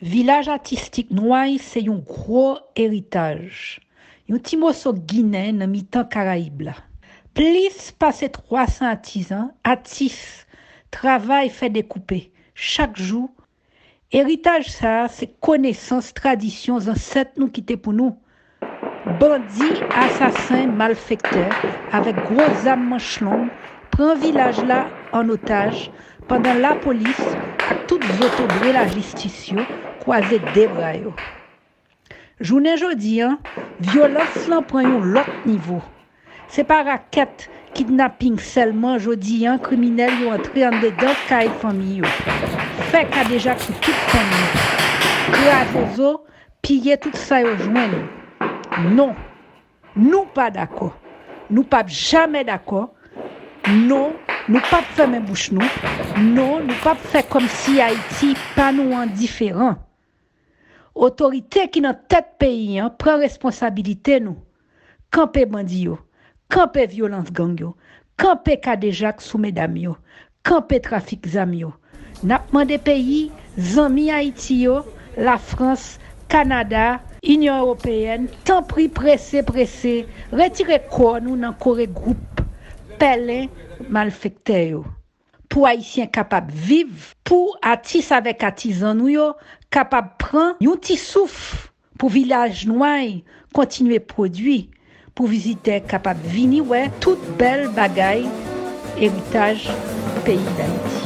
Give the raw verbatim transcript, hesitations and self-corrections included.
Vilaj atistik Nway se yon gwo eritaj, yon ti moso Ginen nan mitan Karayib la. Plis pase twa san atizan, atis, travay fè dekoupe chak jou. Eritaj sa a se konesans, tradisyon zansèt nou kite pou nou. Bandi, asasen, malfektè avèk gwo zam manch long pran vilaj la an otaj pandan lapolis ak tout zotobre lajistis yo kwaze de bra yo. Jounen jodi a, vyolans lan pran yon lòt nivo. Se pa rakèt, kidnaping sèlman jodi a kriminèl yo antre anndedan kay fanmi yo, fè kadejak sou tout fanmi, kraze zo, piye tout sa yo jwenn. Non, nou pa dakò. Nou p ap jamè dakò. Non, nou p ap fèmen bouch nou. Non, nou p ap fè kòmsi Ayiti pa nou an diferan. Otorite ki nan tèt peyi an, pran responsabilite nou. Kanpe bandi yo, kanpe vyolans gang yo, kanpe kadejak sou medam yo, kanpe trafik zam yo. N ap mande peyi zanmi Ayiti yo, Lafrans, Kanada, Inyon Ewopeyèn, tanpri prese prese, retire kò nou nan kore gwoup pèlen malfektè yo. Pou Ayisyen kapab viv, pou atis avèk atizan nou yo kapab pran yon ti souf, pou vilaj Nway kontinye pwodui, pou vizitè kapab vini wè tout bèl bagay eritaj peyi Dayiti.